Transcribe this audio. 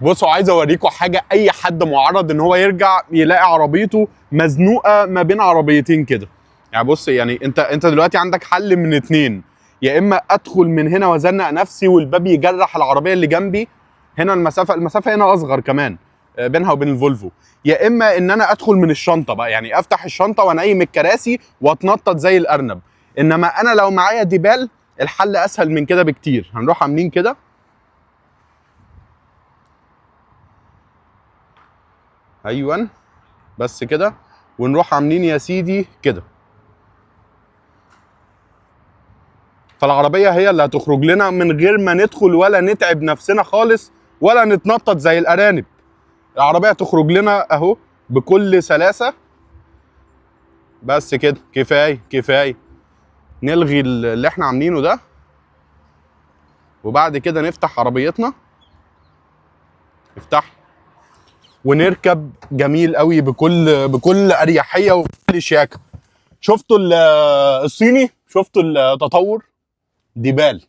بصوا عايز اوريكم حاجة، اي حد معرض ان هو يرجع يلاقي عربيته مزنوقه ما بين عربيتين كده. يعني بص، يعني انت دلوقتي عندك حل من اتنين، يا اما ادخل من هنا وازنق نفسي والباب يجرح العربية اللي جنبي هنا، المسافة هنا اصغر كمان بينها وبين الفولفو، يا اما ان انا ادخل من الشنطة بقى، يعني افتح الشنطة وانيم الكراسي واتنطط زي الارنب. انما انا لو معايا ديبال الحل اسهل من كده بكتير. هنروح عاملين كده، ايوه بس كده، ونروح عاملين يا سيدي كده، فالعربيه هي اللي هتخرج لنا من غير ما ندخل ولا نتعب نفسنا خالص ولا نتنطط زي الارانب. العربية تخرج لنا اهو بكل سلاسة. بس كده، كفاية كفاية. نلغي اللي احنا عاملينه ده، وبعد كده نفتح عربيتنا، افتح، ونركب جميل قوي بكل اريحية وبكل شياكه. شفتوا الصيني؟ شفتوا التطور؟ ديبال.